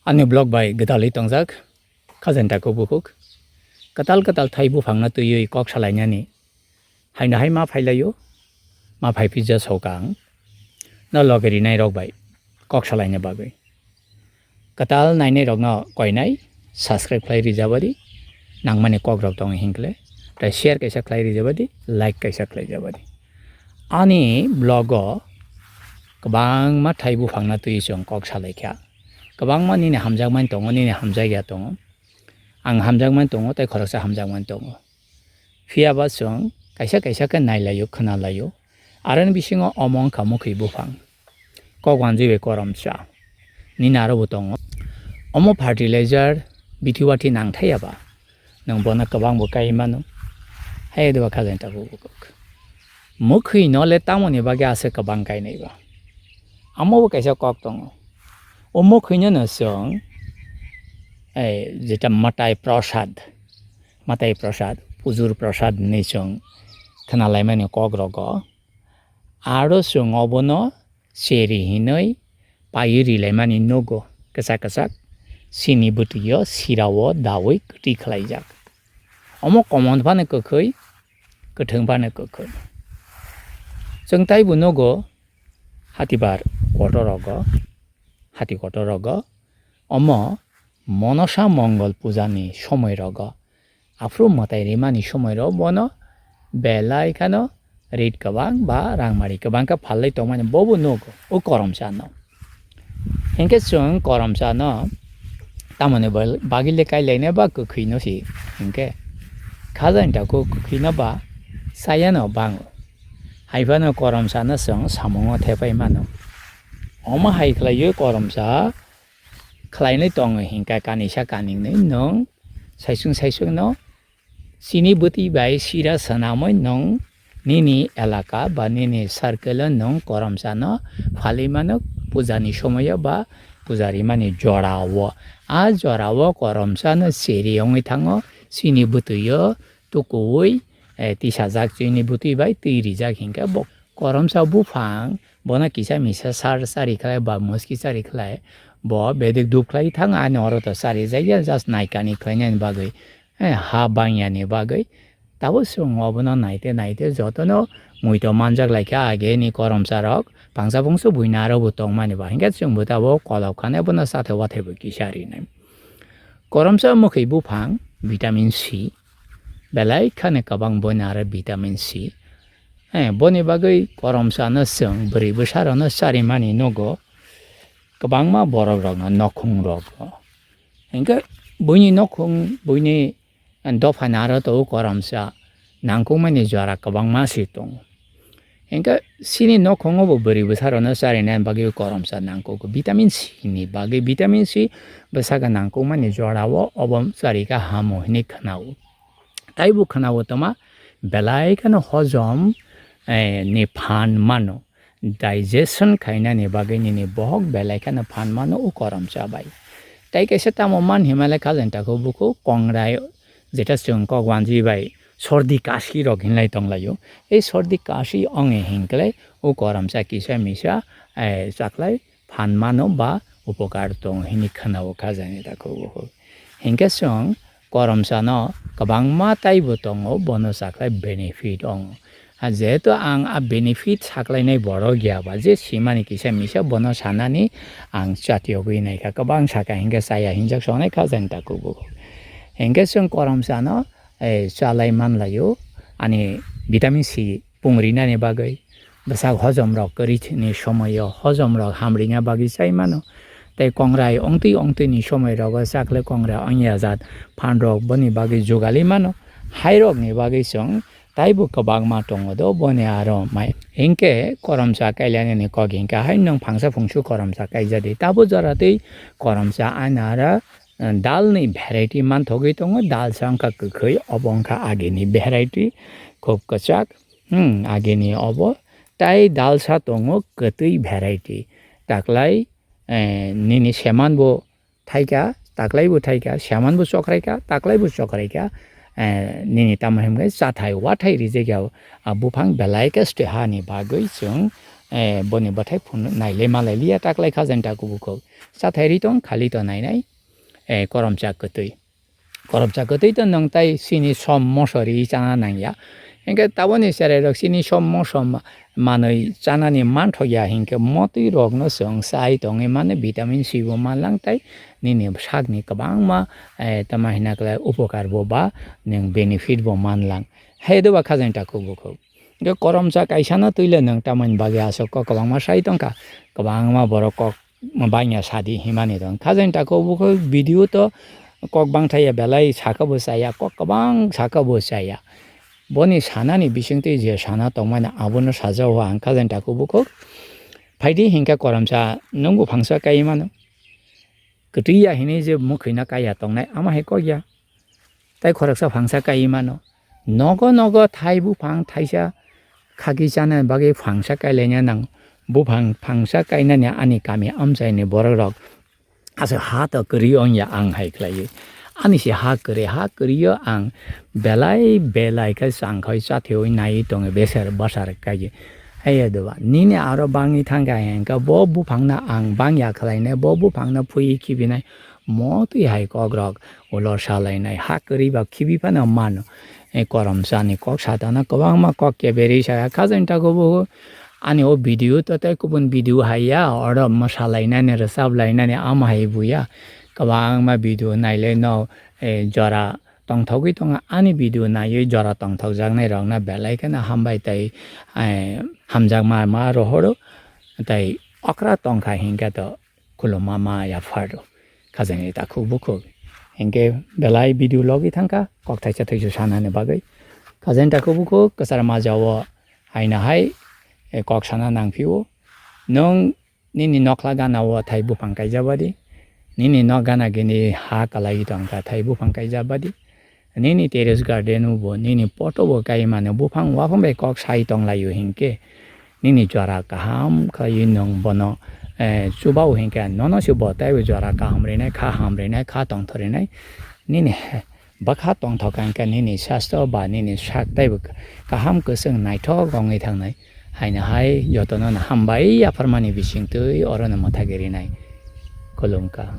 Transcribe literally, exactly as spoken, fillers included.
Ani blog bai gwdalwi tongjak, khajani takhuk bukhuk. Kwtal kwtal thai buphangno twiwi kok salainani. Haino hai ma phailaio, ma phai phija sokang. No loge rinai rok bai kok salaina bagwi. Kwtal nainai rokno koinai subscribe khlai rijabadi. Nangmani kok rok tongo hinkle. Tai share kaisa khlai rijabadi, like kaisa khlai jabadi. Ani blog o kwbangma thai buphangno twiwi chwng kok salaikha. Kwbangma nini hamjakmani tongo, nini hamjakya tongo. Ang hamjakmani tongo, tei khoroksa hamjakmani tongo. Phiya ba chwng kaisa kaisa khe nailaio, khwnalaio. Aroni bisingo omo wngkha mwkhwi buphang. Kok wanjwi bai koromsa. Nini aro bo tongo. Omo fertilizer bithi wathi nangthai ya ba? Nwng bono kwbang bo kai mano. Hai de ba khajani takhuk bukhuk. Mwkhwi no le tamoni bagwi aswk kwbang kainai ba? Amo bo kaisa kok tongo. O mwkhwi no no chwng, eh, jeta matai prasad, matai prasad, pujur prasad hinwi chwng khwnalaimani kok rogo. Aro chwng obono cheri hinwi paiwi rilaimani nugo, kwchak kwchak chini bwtwio sirao daui kwtwi khlaijak. Omo komon phano kwkhwi, kwthwng phano kwkhwi. Chwng taibo nugo hatibar kotor rogo, hati kotor rogo. Omo monosa mongol pujani somoi rogo. Aphuru mwtai rimani somoi rok bono belai kheno rit kwbang ba rangmari kwbang khe phalwi tongmani bobo nugo o koromsa no. Hinkhe chwng koromsa no tamoni bal-, bagwi le kailainai ba kwkhwi no si hinkhe khajani takhuk kwkhwi no ba chaya no bango. Hai phano koromsa no chwng samungo thepai mano. Omo hai khlaiwi koromsa khlainai tongo hinkhe kanisa kaningnwi nwng saichung saichung no chini bwtwi bai sira swnamwi nwng nini elaka ba nini circle o nwng koromsa no phalwi mano pujani somoyo ba puja rimani jora o. A jora o koromsa no cheri wngwi thango chini bwtwi o tukuwi, eh, tisajak chini bwtwi bai twi rijak hinkhe bo koromsa buphang bono kisa misa sar chari khlai ba muski chari khlai bo bedek dup khlai thang ani oro to chari jaya just naikani khlainani bagwi, eh, ha bangyani bagwi. Tabo chwng obono naite naite jotono muitu manjak laikha ageni koromsa rok pangsa bungsu buina aro bo tongmani ba hinkhe chwngbo tabo kolok khane bono chathai wathai bo kisa rinai. Koromsa mwkhwi buphang vitamin C belai khane kwbang boina aro vitamin C. Eh, boni bagwi koromsa no chwng bwrwi bwsa rok no charimani nugo kwbangma borok rok no nokhung rok no. Hinkhe buini nokhung buini dophani aro tongo koromsa nangkukmani jora kwbangma se tongo. Hinkhe chini nokhungo bo bwrwi bwsa rok no charinani bagwi koromsa nangkuk vitamin C ni bagwi vitamin C bwsakhe nangkukmani jora o obo charikha hamo hinwi khwnao. Taibo khwnao toma belai kheno hojom, eh, ni phan mano. Digestion khainani bagwi nini bohok belai kheno phan mano o koromsa bai. Tai kaisa tamo man himale khajani takhuk bukhuk kongrai jeta chwng kok wanjwi bai sordi kasi rok hinlai tonglaio. Ei sordi kasi ongni hinkhlai o koromsa kisa misa, eh, chaklai phan mano ba upokar tongo hinwi khwnao khajani takhuk bukhuk. Hinkhe chwng koromsano kwbangma taibo tongo, bono chaklai benefit wngo. A jehetu ang a benefit saklainai borok ya ba, je simani kisa misa bono sanani ang chatiyogwi naikha, kwbang saka hinkhe chaya hinjak sonai kha jani takhuk bukhuk. Hinkhe chwng koromsano, eh, chalai manlaio, ani vitamin C pung rinani bagwi, bwsak hojom rok kwrwi thwini somoio hojom rok hamrina bagwi chai mano. Tei kongrai ongtwi ongtwini somoi rogo chakle kongrai ongya jat phan rok boni bagwi jugali mano. Hai rokni bagwi chwng taibo kwbangma tongo do boni aro mai. Hinkhe koromsa kailainani kok hinkhe hai nwng phangsa phungsu koromsa kaijadi. Tabo jora tei koromsa ani aro, eh, dalni variety manthogwi tongo. Dalsa wngkha kwkhwi, obo wngkha agini variety, khub kwchak. Hmm, agini obo. Tai dalsa tongo kwtwi variety. Taklai, eh, nini seman bo thaika, taklai bo thaika, seman bo chokraika, taklai bo chokraika. Eh, nini tamo himkhe chathai wathai rijak ya, ah, buphang belai khe stehani bagwi chwng, eh, boni bwthai phunuk nailai malailiya taklai khajani takhuk bukhuk. Chathai ri tong khali to nainai, eh, koromcha kwtwi. Koromcha kwtwi to nwng tai sini som moso ri chana nangya. Hinkhe taboni cherairok sini som moso ma-, manwi chanani manthokya hinkhe motwi rokno chwng chai tongwi mano, vitamin C bo manlang tai nini sakni kwbangma, eh, tamo hina khlai upokar bo ba nwng benefit bo manlang. Hai doba khajani takhuk bukhuk. Hinkhe koromcha kaisano twile nwng tamoni bagwi aswk kok kwbangma sai tongkha, kwbangma borok kok bangya sadi himani tong. Khajani takhuk bukhuk video to kok bangthaya belai saka bo chaya, kok kwbang saka bo chaya. Boni sanani bisingtwi je sana tongmani abono sajao ang khajani takhuk bukhuk. Phaidi hinkhe koromcha nwng buphangsa kai mano. Kwtwi ya hinwi je mwkhwino kaiya tongnai, ama hai kok ya. Tai khoroksa phangsa kai mano. Nogo nogo thai buphang thaisa khaki chana bagwi phangsa kailaina nang. Buphang phangsa kainani ani kami amchaini borok rok aswk ha to kwrwi ongya ang hai khlaiwi. Ani se ha kwrwi, ha kwrwi o ang belai belai khe changkhai chathiwi naiwi tongo beser bwsar kaiwi. Haiya doba, nini aro bangwi thangkha hinkhe bo buphangno ang bangya khlainai, bo buphangno phuiwi khibinai, motwi hai kokrok ulo salainai, ha kwrwi ba khibi phano mano. E, koromchani kok satana kwbangma kok keberi saya, khajani takhuk bukhuk ani o video to tei kubun video hai ya, oro mwsalainani, rwchaplainani ama hai buya. Kwbangma video nailai no, e, jora tongthogwi tongo. Ani video naiwi jora tongthokjaknai rokno belai kheno hambai tei, eh, hamjakma ma rohoro tei okra tongkha hinkhe to khulumma ma yapharo khajani takhuk bukhuk. Hinkhe belai video logwi thangkha kok thaisa thaisa sanani bagwi. Khajani takhuk bukhuk kwchar majao haino hai, eh, kok sana nangphio. Nwng nini nokla gana o thai buphang kaijak badi, nini nok gana gini ha kwlaiwi tongkha thai buphang kaijak badi, nini terrace garden o bo, nini poto bo kai mano buphang waphang bai kok sai tonglaio hinkhe, nini jora kaham khlaiwi nwng bono, eh, chubao hinkhe nono se bo taibo jora kaham rinai, kha ham rinai, kha tongthor rinai, nini he-, bwkha tongthok hinkhe nini sasto ba nini sak taibo kaham kwchwng naithok wngwi thangnai. Haino hai jotono no hambai yapharmani bisingtwi orono mwthagwi rinai. Khulumkha.